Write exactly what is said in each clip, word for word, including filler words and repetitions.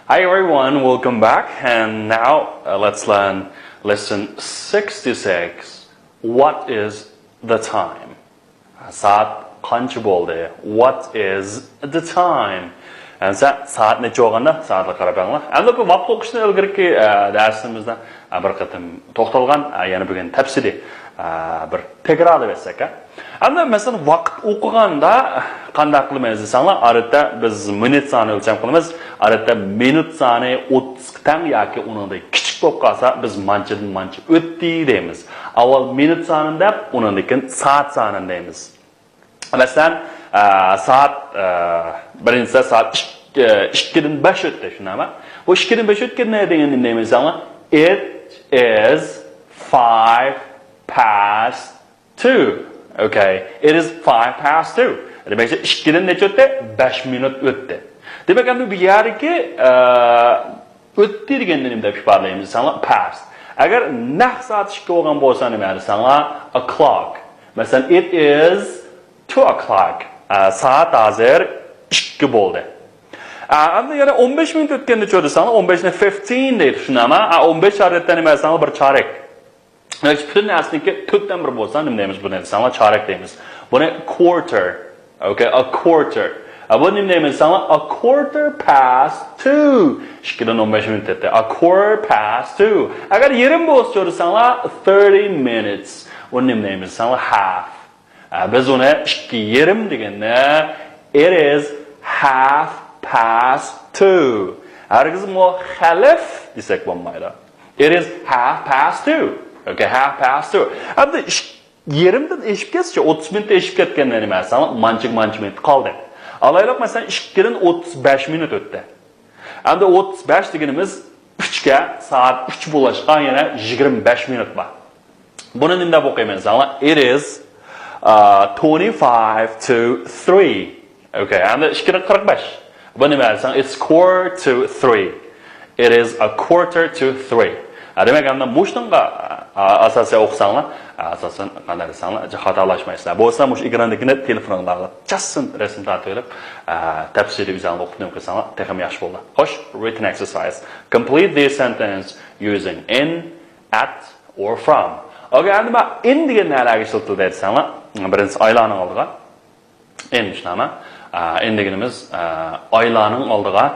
Hi everyone, welcome back. And now uh, let's learn lesson sixty-six. What is the time? سائەت قانچە بولدى؟ What is the time? ئەمسە سائەت نەچچە بولغاندا سائەتكە قاراپ بېقىڭلار. ئەمدى بۇ ۋاقىت ئوقۇشتىن ئىلگىرىكى ئە، دەرسىمىزدە ئە، بىر قېتىم توختالغان، ئە، يەنە بۈگۈن تەپسىلىي ئە، بىر تەكرارلاپ ئۆتسەك. ئە. ئەمدى مەسىلەن ۋاقىت ئوقۇغاندا قانداق قىلىمىز دېسەڭلار، ئادەتتە بىز مىنۇت سانى ئۆلچەم قىلىمىز. ئادەتتە مىنۇت سانى ئوتتۇزغا تەڭ ياكى ئۇنىڭدىن كىچىك بولۇپ قالسا، بىز مانچىدىن مانچە ئۆتتى دەيمىز. ئاۋۋال مىنۇت سانىنى دەپ، ئۇنىڭدىن كېيىن سائەت سانىنى دەيمىز. مەسىلەن، ئە، سائەت، ئە، بىرىنچىسى سائەت ئىككى، ئىككىدىن بەش ئۆتتى، شۇنداقمۇ؟ بۇ ئىككىدىن بەش ئۆتكەندە دېگەننى نېمە دەيمىز دېسەڭلار؟ It is five past two. Okay, it is five past two. دېمەك، ئىككىدىن نەچچە ئۆتتى؟ بەش مىنۇت ئۆتتى. دېمەك، ئەمدى بۇ يەردىكى، ئە، ئۆتتى دېگەننى نېمە دەپ ئىپادىلەيمىز دېسەڭلار؟ Past. ئەگەر نەق سائەت ئىككى بولغان بولسا نېمە دېسەڭلار؟ O'clock. مەسىلەن، it is two o'clock. ئە، سائەت ھازىر ئىككى بولدى. ئە، ئەمدى يەنە ئون بەش مىنۇت ئۆتكەندە چۆ دېسەڭلار، ئون بەشنى fifteen دەيدۇ، شۇنداقمۇ؟ ئە، ئون بەش ئادەتتە نېمە دېسەڭلار؟ بىر چارەك. دېمەك، پۈتۈن نەرسىنىڭكى تۆتتىن بىر بولسا نېمە دەيمىز بۇنى دېسەڭلار؟ چارەك دەيمىز. بۇنى quarter. Okay, a quarter. ئە، بۇ نېمە دەيمىز دېسەڭلار؟ A quarter past two. ئىككىدىن ئون بەش مىنۇت ئۆتتى. A quarter past two. ئەگەر يېرىم بولسا چۆ دېسەڭلار، thirty minutes. بۇنى نېمە دەيمىز دېسەڭلار؟ Half. ئە، بىز ئۇنى ئىككى يېرىم دېگەندە، it is half past two. ھەرگىزمۇ خەلف دېسەك بولمايدۇ. It is half past two. Okay, half past two. ئەمدى ئىش-، يېرىمدىن ئېشىپ كەتسىچۇ، ئوتتۇز مىنۇت ئېشىپ كەتكەندە نېمە دېسەڭلار، مانچىگە مانچە مىنۇت قالدى. ئالايلۇق، مەسىلەن، ئىككىدىن ئوتتۇز بەش مىنۇت ئۆتتى. ئەمدى ئوتتۇز بەش دېگىنىمىز ئۈچكە، سائەت ئۈچ بولۇشقا يەنە يىگىرمە بەش مىنۇت بار. بۇنى نېمە دەپ ئوقۇيمەن دېسەڭلار؟ It is, uh, twenty-five to three. Okay, ئەمدى ئىككىدىن قىرىق بەش. بۇ نېمە دېسەڭ؟ It's quarter to three. It is a quarter to three. ئە، دېمەك، ئەمدى مۇشۇنىڭغا، ئە، ئاساسەن ئوقۇساڭلار، ئە، ئاساسەن قانداق دېسەڭلار، خاتالاشمايسىلەر. بولسا مۇشۇ ئېكراندىكىنى تېلېفونۇڭلارغا جاسسىن رەسىم تارتىۋېلىپ، ئە، تەپسىلىي ئۆزۈڭلار ئوقۇپ نېمە قىلساڭلار تېخىمۇ ياخشى بولىدۇ. خوش، written exercise. Complete this sentence using in, at or from. Okay, ئەمدى مانا in دېگەن نەلەرگە ئىشلىتىلدى دېسەڭلار، بىرىنچىسى ئايلارنىڭ ئالدىغا. In شۇنداقمۇ؟ ئە، in دېگىنىمىز، ئە، ئايلارنىڭ ئالدىغا،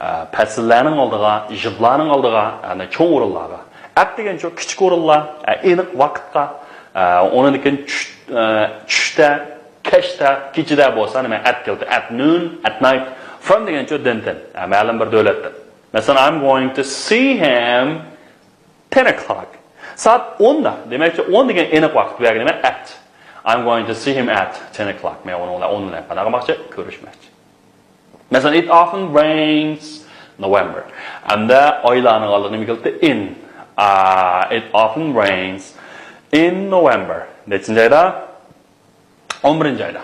ئە، پەسىللەرنىڭ ئالدىغا، يىللارنىڭ ئالدىغا، يەنى چوڭ ئورۇنلارغا. At دېگەنچۇ كىچىك ئورۇنلار، ئە، ئېنىق ۋاقىتقا، ئە، ئۇنىڭدىن كېيىن چۈش-، ئە، چۈشتە، كەچتە، كېچىدە بولسا نېمە؟ At كېلىدۇ. At noon, at night. From دېگەنچۇ دىن تىن، ئە، مەلۇم بىر دۆلەتتىن. مەسىلەن، I'm going to see him ten o'clock. سائەت ئوندا. دېمەكچى، ئون دېگەن ئېنىق ۋاقىت. بۇ يەرگە نېمە؟ At. I'm going to see him at ten o'clock. مەن ئۇنىڭ بىلەن ئون بىلەن قانداق قىلماقچى؟ كۆرۈشمەكچى. مەسىلەن، it often rains November. ئەمدى ئايلارنىڭ ئالدىغا نېمە كېلىدۇ؟ In. Uh, it often rains in November. نەچچىنچى ئايدا؟ ئون بىرىنچى ئايدا.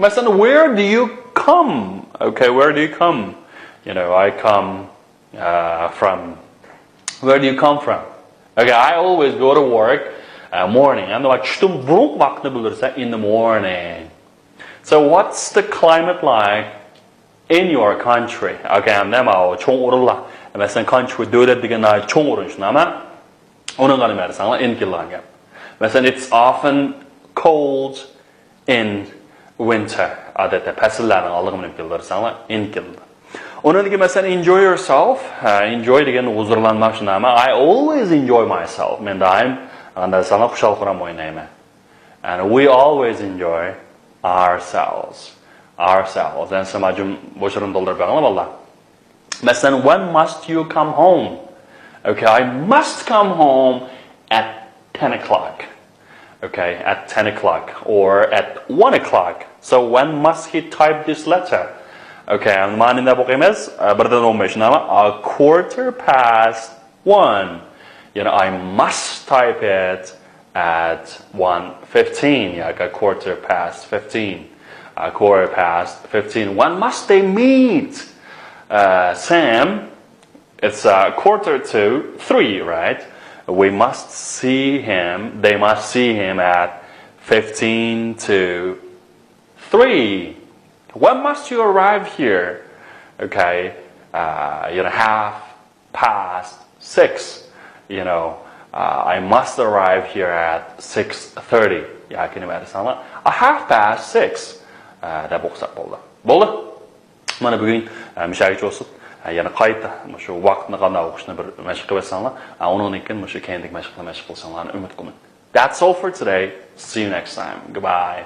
مەسىلەن، where do you come? Okay, where do you come? You know, I come, uh, from. Where do you come from? Okay, I always go to work, uh, morning. ئەمدى چۈشتىن بۇرۇن ۋاقىتنى بىلدۈرسە، in the morning. So what's the climate like in your country? Okay, ئەمدى ماۋۇ چوڭ ئورۇنلار. مەسىلەن، country دۆلەت دېگەن ناھايىتى چوڭ ئورۇن، شۇنداقمۇ؟ ئۇنىڭغا نېمە دېسەڭلار، in كېلىدىغان گەپ. مەسىلەن، it's often cold in winter. ئادەتتە پەسىللەرنىڭ ئالدىغا نېمە كېلىدۇ دېسەڭلار، in كېلىدۇ. ئۇنىڭدىن كېيىن مەسىلەن، enjoy yourself. ھە، enjoy دېگەن ھۇزۇرلانماق شۇنداقمۇ؟ I always enjoy myself. مەن دائىم، قانداق دېسەڭلار، خۇشال-خۇرام ئوينايمەن. And we always enjoy ourselves. Ourselves. ئەمسە مانا بوش ئورۇننى تولدۇرۇپ بېقىڭلار، بالىلار. مەسىلەن، when must you come home? Okay, I must come home at ten o'clock. Okay, at ten o'clock or at one o'clock. So when must he type this letter? Okay, ئەمدى مانا نېمە دەپ ئوقۇيمىز؟ ئە، بىردىن ئون بەش، شۇنداقمۇ؟ A quarter past one. You know, I must type it at one fifteen, like a quarter past fifteen. A quarter past fifteen. When must they meet? Uh, Sam, it's a quarter to three, right? We must see him, they must see him at fifteen to three. When must you arrive here? Okay. uh, you know, half past six. You know, uh, I must arrive here at six thirty. ياكى نېمە دېسەڭلار، a half past six، uh, دەپ ئوقۇساق بولدى. بولدى. مانا بۈگۈن، ئە، مۇشۇ يەرگىچە بولسۇن. ئە، يەنە قايتا مۇشۇ ۋاقىتنى قانداق ئوقۇشنى بىر مەشىق قىلىۋەتسەڭلار، ئە، ئۇنىڭدىن كېيىن مۇشۇ كەينىدىكى مەشىقنى مەشىق قىلساڭلارنى ئۈمىد قىلىمەن. That's all for today. See you next time. Goodbye.